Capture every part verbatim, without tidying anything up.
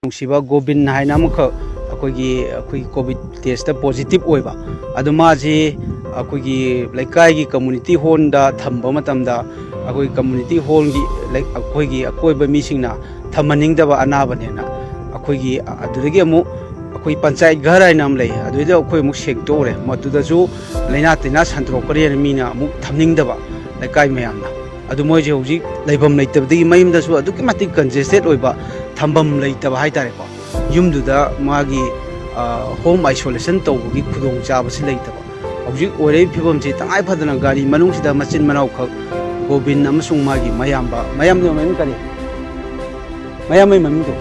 ꯅꯨꯡꯁꯤꯕ ꯒꯣꯕꯤꯟ ꯍꯥꯏꯅ ꯑꯃꯈꯛ ꯑꯩꯈꯣꯏꯒꯤ ꯑꯩꯈꯣꯏꯒꯤ ꯀꯣꯚꯤꯗ ꯇꯦꯁꯇ ꯄꯣꯖꯤꯇꯤꯚ ꯑꯣꯏꯕ, ꯑꯗꯣ ꯃꯥꯁꯤ ꯑꯩꯈꯣꯏꯒꯤ ꯂꯩꯀꯥꯏꯒꯤ ꯀꯝꯃꯨꯅꯤꯇꯤ ꯍꯣꯜꯗ ꯊꯝꯕ ꯃꯇꯝꯗ ꯑꯩꯈꯣꯏ ꯀꯝꯃꯨꯅꯤꯇꯤ ꯍꯣꯜꯒꯤ ꯑꯩꯈꯣꯏꯒꯤ ꯑꯀꯣꯏꯕ ꯃꯤꯁꯤꯡꯅ ꯊꯝꯍꯟꯅꯤꯡꯗꯕ ꯑꯅꯥꯕꯅꯦꯅ ꯑꯩꯈꯣꯏꯒꯤ ꯑꯗꯨꯗꯒꯤ ꯑꯃꯨꯛ ꯑꯩꯈꯣꯏ ꯄꯟꯆꯥꯌꯠ ꯘꯔ ꯍꯥꯏꯅ ꯑꯃ ꯂꯩ, ꯑꯗꯨꯗꯩꯗ ꯑꯩꯈꯣꯏ ꯑꯃꯨꯛ ꯁꯦꯡꯇꯣꯛꯎꯔꯦ꯫ ꯃꯗꯨꯗꯁꯨ ꯂꯥꯏꯅꯥ ꯇꯤꯟꯅꯥ ꯁꯟꯗꯣꯔꯛꯀꯅꯤꯅ ꯃꯤꯅ ꯑꯃꯨꯛ ꯊꯝꯅꯤꯡꯗꯕ ꯂꯩꯀꯥꯏ ꯃꯌꯥꯝꯅ꯫ ꯑꯗꯨ ꯃꯣꯏꯁꯦ ꯍꯧꯖꯤꯛ ꯂꯩꯐꯝ ꯂꯩꯇꯕꯗꯒꯤ ꯃꯌꯨꯝꯗꯁꯨ ꯑꯗꯨꯛꯀꯤ ꯃꯇꯤꯛ ꯀꯟꯖꯦꯁꯇꯦꯠ ꯑꯣꯏꯕ, ꯊꯝꯐꯝ ꯂꯩꯇꯕ ꯍꯥꯏꯇꯥꯔꯦꯀꯣ꯫ ꯌꯨꯝꯗꯨꯗ ꯃꯥꯒꯤ ꯍꯣꯝ ꯑꯥꯏꯁꯣꯂꯦꯁꯟ ꯇꯧꯕꯒꯤ ꯈꯨꯗꯣꯡꯆꯥꯕꯁꯤ ꯂꯩꯇꯕ꯫ ꯍꯧꯖꯤꯛ ꯑꯣꯏꯔꯛꯏꯕ ꯐꯤꯕꯝꯁꯤ ꯇꯉꯥꯏ ꯐꯗꯅ ꯒꯥꯔꯤ ꯃꯅꯨꯡꯁꯤꯗ ꯃꯆꯤꯟ ꯃꯅꯥꯎꯈꯛ ꯒꯣꯕꯤꯟ ꯑꯃꯁꯨꯡ ꯃꯥꯒꯤ ꯃꯌꯥꯝꯕ, ꯃꯌꯥꯝꯕ ꯃꯃꯤꯡ ꯀꯔꯤ? ꯃꯌꯥꯝꯕꯩ ꯃꯃꯤꯡꯗꯣ?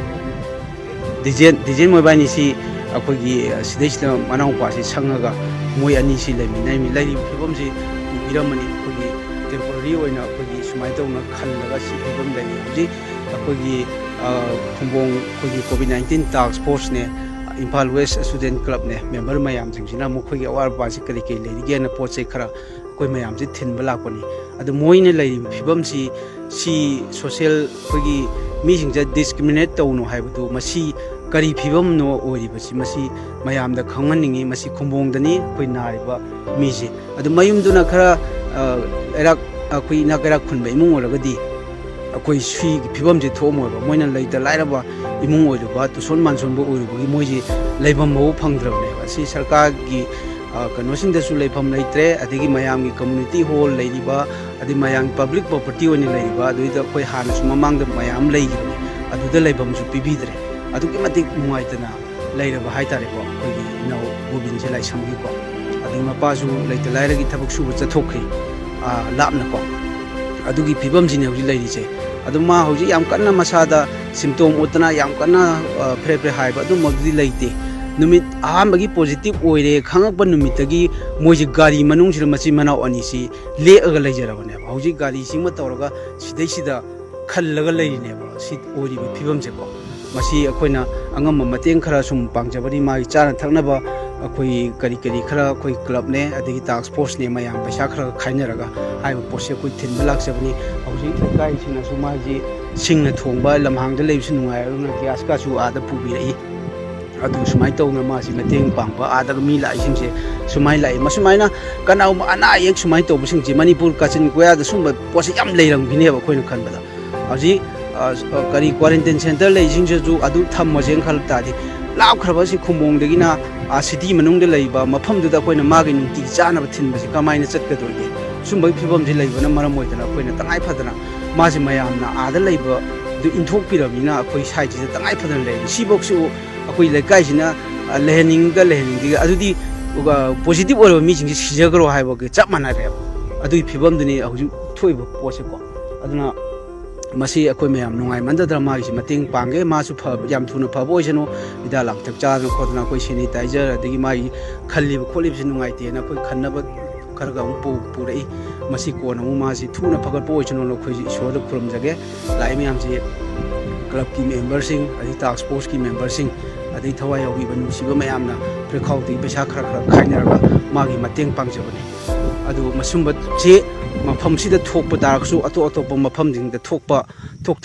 ꯗꯤꯖꯦꯟ, ꯗꯤꯖꯦꯟ ꯃꯣꯏꯕꯥꯅꯤꯁꯤ ꯑꯩꯈꯣꯏꯒꯤ ꯁꯤꯗꯩꯁꯤꯗ ꯃꯅꯥꯎꯄꯥꯁꯤ ꯁꯪꯉꯒ ꯃꯣꯏ ꯑꯅꯤꯁꯤ ꯂꯩꯃꯤꯟꯅꯔꯤꯃꯤ꯫ ꯂꯩꯔꯤꯕ ꯐꯤꯕꯝꯁꯤ ꯎꯕꯤꯔꯝꯃꯅꯤ꯫ ꯑꯩꯈꯣꯏꯒꯤ ꯇꯦꯝꯄꯣꯔꯔꯤ ꯑꯣꯏꯅ ꯑꯩꯈꯣꯏꯒꯤ ꯁꯨꯃꯥꯏꯅ ꯇꯧꯅ ꯈꯜꯂꯒ ꯁꯤ ꯐꯤꯕꯝ ꯂꯩꯔꯤ꯫ ꯍꯧꯖꯤꯛ ꯑꯩꯈꯣꯏꯒꯤ ꯈꯨꯝꯕꯣꯡ ꯑꯩꯈꯣꯏꯒꯤ ꯀꯣꯚꯤꯗ ꯅꯥꯏꯟꯇꯤꯟ ꯇꯥꯛꯁ ꯐꯣꯔꯁꯅꯦ, ꯏꯝꯐꯥꯜ ꯋꯦꯁ ꯁ꯭ꯇꯨꯗꯦꯟ ꯀ꯭ꯂꯕꯅꯦ, ꯃꯦꯝꯕꯔ ꯃꯌꯥꯝꯁꯤꯡꯁꯤꯅ ꯑꯃꯨꯛ ꯑꯩꯈꯣꯏꯒꯤ ꯑꯋꯥꯠ ꯑꯄꯥꯁꯤ ꯀꯔꯤ ꯀꯔꯤ ꯂꯩꯔꯤꯒꯦꯅ ꯄꯣꯠ ꯆꯩ ꯈꯔ ꯑꯩꯈꯣꯏ ꯃꯌꯥꯝꯁꯤ ꯊꯤꯟꯕ ꯂꯥꯛꯄꯅꯤ꯫ ꯑꯗꯨ ꯃꯣꯏꯅ ꯂꯩꯔꯤꯕ ꯐꯤꯕꯝꯁꯤ, ꯁꯤ ꯁꯣꯁꯦꯜ ꯑꯩꯈꯣꯏꯒꯤ ꯃꯤꯁꯤꯡꯁꯦ ꯗꯤꯁꯀ꯭ꯔꯤꯃꯤꯅꯦꯠ ꯇꯧꯅꯨ ꯍꯥꯏꯕꯗꯨ, ꯃꯁꯤ ꯀꯔꯤ ꯐꯤꯕꯝꯅꯣ ꯑꯣꯏꯔꯤꯕꯁꯤ, ꯃꯁꯤ ꯃꯌꯥꯝꯗ ꯈꯪꯍꯟꯅꯤꯡꯉꯤ꯫ ꯃꯁꯤ ꯈꯨꯝꯕꯣꯡꯗꯅꯤ ꯑꯩꯈꯣꯏ ꯅꯥꯔꯤꯕ ꯃꯤꯁꯦ꯫ ꯑꯗꯨ ꯃꯌꯨꯝꯗꯨꯅ ꯈꯔ ꯏꯔꯥꯛ, ꯑꯩꯈꯣꯏ ꯏꯅꯥꯛ ꯀꯩꯔꯥꯛ ꯈꯨꯟꯕ ꯏꯃꯨꯡ ꯑꯣꯏꯔꯒꯗꯤ ꯑꯩꯈꯣꯏ ꯁꯤꯒꯤ ꯐꯤꯕꯝꯁꯦ ꯊꯣꯛꯑꯝꯃꯣꯏꯕ꯫ ꯃꯣꯏꯅ ꯂꯩꯇ ꯂꯥꯏꯔꯕ ꯏꯃꯨꯡ ꯑꯣꯏꯔꯨꯕ, ꯇꯨꯁꯣꯟ ꯃꯥꯟꯁꯣꯟꯕ ꯑꯣꯏꯔꯨꯕꯒꯤ ꯃꯣꯏꯁꯤ ꯂꯩꯐꯝ ꯐꯥꯎꯕ ꯐꯪꯗ꯭ꯔꯕꯅꯦꯕ꯫ ꯁꯤ ꯁꯔꯀꯥꯔꯒꯤ ꯀꯩꯅꯣꯁꯤꯡꯗꯁꯨ ꯂꯩꯐꯝ ꯂꯩꯇ꯭ꯔꯦ, ꯑꯗꯒꯤ ꯃꯌꯥꯝꯒꯤ ꯀꯝꯃꯨꯅꯤꯇꯤ ꯍꯣꯜ ꯂꯩꯔꯤꯕ, ꯑꯗꯩ ꯃꯌꯥꯝꯒꯤ ꯄꯕ꯭ꯂꯤꯛ ꯄ꯭ꯔꯣꯄꯔꯇꯤ ꯑꯣꯏꯅ ꯂꯩꯔꯤꯕ, ꯑꯗꯨꯏꯗ ꯑꯩꯈꯣꯏ ꯍꯥꯟꯅꯁꯨ ꯃꯃꯥꯡꯗ ꯃꯌꯥꯝ ꯂꯩꯈꯤꯕꯅꯤ, ꯑꯗꯨꯗ ꯂꯩꯐꯝꯁꯨ ꯄꯤꯕꯤꯗ꯭ꯔꯦ꯫ ꯑꯗꯨꯛꯀꯤ ꯃꯇꯤꯛ ꯅꯨꯡꯉꯥꯏꯇꯅ ꯂꯩꯔꯕ ꯍꯥꯏꯇꯥꯔꯦꯀꯣ, ꯑꯩꯈꯣꯏꯒꯤ ꯏꯅꯥꯎ ꯒꯣꯕꯤꯟꯁꯦ ꯂꯥꯏꯁ꯭ꯔꯝꯒꯤꯀꯣ꯫ ꯑꯗꯩ ꯃꯄꯥꯁꯨ ꯂꯩꯇ ꯂꯥꯏꯔꯒꯤ ꯊꯕꯛ ꯁꯨꯕ ꯆꯠꯊꯣꯛꯈ꯭ꯔꯤ, ꯂꯥꯞꯅꯀꯣ꯫ ꯑꯗꯨꯒꯤ ꯐꯤꯕꯝꯁꯤꯅꯤ ꯍꯧꯖꯤꯛ ꯂꯩꯔꯤꯁꯦ꯫ ꯑꯗꯨ ꯃꯥ ꯍꯧꯖꯤꯛ ꯌꯥꯝ ꯀꯟꯅ ꯃꯁꯥꯗ ꯁꯤꯝꯇꯣꯝ ꯎꯠꯇꯅ ꯌꯥꯝ ꯀꯟꯅ ꯐ꯭ꯔꯦ ꯐ꯭ꯔꯦ ꯍꯥꯏꯕ ꯑꯗꯨꯝꯕꯗꯨꯗꯤ ꯂꯩꯇꯦ꯫ ꯅꯨꯃꯤꯠ ꯑꯍꯥꯟꯕꯒꯤ ꯄꯣꯖꯤꯇꯤꯚ ꯑꯣꯏꯔꯦ ꯈꯪꯉꯛꯄ ꯅꯨꯃꯤꯠꯇꯒꯤ ꯃꯣꯏꯁꯤ ꯒꯥꯔꯤ ꯃꯅꯨꯡꯁꯤꯗ ꯃꯆꯤꯟ ꯃꯅꯥꯎ ꯑꯅꯤꯁꯤ ꯂꯦꯛꯑꯒ ꯂꯩꯖꯔꯕꯅꯦꯕ꯫ ꯍꯧꯖꯤꯛ ꯒꯥꯔꯤꯁꯤꯡ ꯑꯃ ꯇꯧꯔꯒ ꯁꯤꯗꯩꯁꯤꯗ ꯈꯜꯂꯒ ꯂꯩꯔꯤꯅꯦꯕ꯫ ꯁꯤ ꯑꯣꯏꯔꯤꯕ ꯐꯤꯕꯝꯁꯦꯀꯣ, ꯃꯁꯤ ꯑꯩꯈꯣꯏꯅ ꯑꯉꯝꯕ ꯃꯇꯦꯡ ꯈꯔ ꯁꯨꯝ ꯄꯥꯡꯖꯕꯅꯤ꯫ ꯃꯥꯒꯤ ꯆꯥꯅ ꯊꯛꯅꯕ ꯑꯩꯈꯣꯏ ꯀꯔꯤ ꯀꯔꯤ ꯈꯔ ꯑꯩꯈꯣꯏ ꯀ꯭ꯂꯕꯅꯦ, ꯑꯗꯒꯤ ꯇꯥꯛꯁ ꯐꯣꯔꯁꯅꯦ, ꯃꯌꯥꯝ ꯄꯩꯁꯥ ꯈꯔ ꯈꯥꯏꯅꯔꯒ ꯍꯥꯏꯔꯤꯕ ꯄꯣꯠꯁꯦ ꯑꯩꯈꯣꯏ ꯊꯤꯟꯕ ꯂꯥꯛꯆꯕꯅꯤ꯫ ꯍꯧꯖꯤꯛ ꯂꯩꯀꯥꯏꯁꯤꯡꯅꯁꯨ ꯃꯥꯁꯤ ꯁꯤꯡꯅ ꯊꯣꯡꯕ, ꯂꯝꯍꯥꯡꯗ ꯂꯩꯕꯁꯨ ꯅꯨꯡꯉꯥꯏꯔꯒꯅ ꯒ꯭ꯌꯥꯁꯀꯁꯨ ꯑꯥꯗ ꯄꯨꯕꯤꯔꯛꯏ꯫ ꯑꯗꯨ ꯁꯨꯃꯥꯏꯅ ꯇꯧꯅ ꯃꯥꯁꯤ ꯃꯇꯦꯡ ꯄꯥꯡꯕ, ꯑꯥꯗꯒ ꯃꯤ ꯂꯥꯛꯏꯁꯤꯡꯁꯦ ꯁꯨꯃꯥꯏꯅ ꯂꯥꯛꯏ꯫ ꯃꯁꯨꯃꯥꯏꯅ ꯀꯅꯥꯒꯨꯝꯕ ꯑꯅꯥ ꯑꯌꯦꯛ ꯁꯨꯃꯥꯏꯅ ꯇꯧꯕꯁꯤꯡꯁꯦ ꯃꯅꯤꯄꯨꯔ ꯀꯥꯆꯤꯟ ꯀꯣꯌꯥꯗ ꯁꯨꯝꯕ ꯄꯣꯠꯁꯦ ꯌꯥꯝ ꯂꯩꯔꯝꯈꯤꯅꯦꯕ ꯑꯩꯈꯣꯏꯅ ꯈꯟꯕꯗ꯫ ꯍꯧꯖꯤꯛ, ꯑ, ꯑ, ꯀꯔꯤ, ꯀ꯭ꯋꯥꯔꯦꯟꯇꯤꯟ ꯁꯦꯟꯇꯔ ꯂꯩꯁꯤꯡꯁꯤꯁꯨ ꯑꯗꯨ ꯊꯝꯃꯁꯦꯅ ꯈꯜꯂꯛ ꯇꯥꯔꯗꯤ, ꯂꯥꯞꯈ꯭ꯔꯕ ꯑꯁꯤ ꯈꯨꯝꯕꯣꯡꯗꯒꯤꯅ, ꯑ, ꯁꯤꯇꯤ ꯃꯅꯨꯡꯗ ꯂꯩꯕ ꯃꯐꯝꯗꯨꯗ ꯑꯩꯈꯣꯏꯅ ꯃꯥꯒꯤ ꯅꯨꯡꯇꯤꯒꯤ ꯆꯥꯅꯕ ꯊꯤꯟꯕꯁꯤ ꯀꯃꯥꯏꯅ ꯆꯠꯀꯗꯣꯔꯤꯒꯦ? ꯁꯨꯝꯕꯒꯤ ꯐꯤꯕꯝꯁꯤ ꯂꯩꯕꯅ ꯃꯔꯝ ꯑꯣꯏꯗꯅ ꯑꯩꯈꯣꯏꯅ ꯇꯉꯥꯏ ꯐꯗꯅ ꯃꯥꯁꯤ ꯃꯌꯥꯝꯅ ꯑꯥꯗ ꯂꯩꯕꯗꯨ ꯏꯟꯊꯣꯛꯄꯤꯔꯕꯅꯤꯅ ꯑꯩꯈꯣꯏ ꯁꯥꯏꯠꯁꯤꯗ ꯇꯉꯥꯏ ꯐꯗꯅ ꯂꯩꯔꯤ꯫ ꯁꯤꯐꯧꯁꯤꯕꯨ ꯑꯩꯈꯣꯏ ꯂꯩꯀꯥꯏꯁꯤꯅ, ꯑ, ꯂꯩꯍꯟꯅꯤꯡꯒ ꯂꯩꯍꯟꯅꯤꯡꯗꯦꯒ, ꯑꯗꯨꯗꯤ, ꯑ, ꯄꯣꯖꯤꯇꯤꯚ ꯑꯣꯏꯔꯕ ꯃꯤꯁꯤꯡꯁꯤ ꯁꯤꯖꯈ꯭ꯔꯣ ꯍꯥꯏꯕꯒ ꯆꯞ ꯃꯥꯟꯅꯔꯦꯕ꯫ ꯑꯗꯨꯒꯤ ꯐꯤꯕꯝꯗꯨꯅꯤ ꯍꯧꯖꯤꯛ ꯊꯣꯛꯏꯕ ꯄꯣꯠꯁꯦꯀꯣ꯫ ꯑꯗꯨꯅ ꯃꯁꯤ ꯑꯩꯈꯣꯏ ꯃꯌꯥꯝ ꯅꯨꯡꯉꯥꯏꯃꯟꯗꯗꯅ ꯃꯥꯒꯤꯁꯤ ꯃꯇꯦꯡ ꯄꯥꯡꯒꯦ꯫ ꯃꯥꯁꯨ ꯐꯕ, ꯌꯥꯝ ꯊꯨꯅ ꯐꯕ ꯑꯣꯏꯁꯅꯨ꯫ ꯍꯤꯗꯥꯛ ꯂꯥꯡꯊꯛ ꯆꯥꯗꯅ ꯈꯣꯠꯇꯅ ꯑꯩꯈꯣꯏ ꯁꯦꯅꯤꯇꯥꯏꯖꯔ ꯑꯗꯒꯤ ꯃꯥꯒꯤ ꯈꯜꯂꯤꯕ ꯈꯣꯠꯂꯤꯕꯁꯤ ꯅꯨꯡꯉꯥꯏꯇꯦꯅ ꯑꯩꯈꯣꯏ ꯈꯟꯅꯕ ꯈꯔꯒ ꯑꯃꯨꯛ ꯄꯨ-, ꯄꯨꯔꯛꯏ꯫ ꯃꯁꯤ ꯀꯣꯟꯅ ꯑꯃꯨꯛ ꯃꯥꯁꯤ ꯊꯨꯅ ꯐꯒꯠꯄ ꯑꯣꯏꯁꯅꯨꯅ ꯑꯩꯈꯣꯏꯁꯤ ꯏꯁꯣꯔꯗ ꯈꯨꯔꯨꯝꯖꯒꯦ꯫ ꯂꯥꯛꯏ ꯃꯌꯥꯝꯁꯤ ꯀ꯭ꯂꯕꯀꯤ ꯃꯦꯝꯕꯔꯁꯤꯡ, ꯑꯗꯩ ꯇꯥꯛꯁ ꯐꯣꯔꯁꯀꯤ ꯃꯦꯝꯕꯔꯁꯤꯡ, ꯑꯗꯩ ꯊꯋꯥꯏ ꯌꯥꯎꯕꯤꯕ ꯅꯨꯡꯁꯤꯕ ꯃꯌꯥꯝꯅ ꯄꯨꯈ꯭ꯔꯤꯈꯥꯎꯗꯒꯤ ꯄꯩꯁꯥ ꯈꯔ ꯈꯔ ꯈꯥꯏꯅꯔꯒ ꯃꯥꯒꯤ ꯃꯇꯦꯡ ꯄꯥꯡꯖꯕꯅꯤ꯫ ꯑꯗꯨ ꯃꯁꯨꯝꯕꯁꯤ ꯃꯐꯝꯁꯤꯗ ꯊꯣꯛꯄ ꯇꯥꯔꯒꯁꯨ ꯑꯇꯣꯞ ꯑꯇꯣꯞꯄ ꯃꯐꯝꯁꯤꯡꯗ ꯊꯣꯛꯄ, ꯊꯣꯛꯇꯕ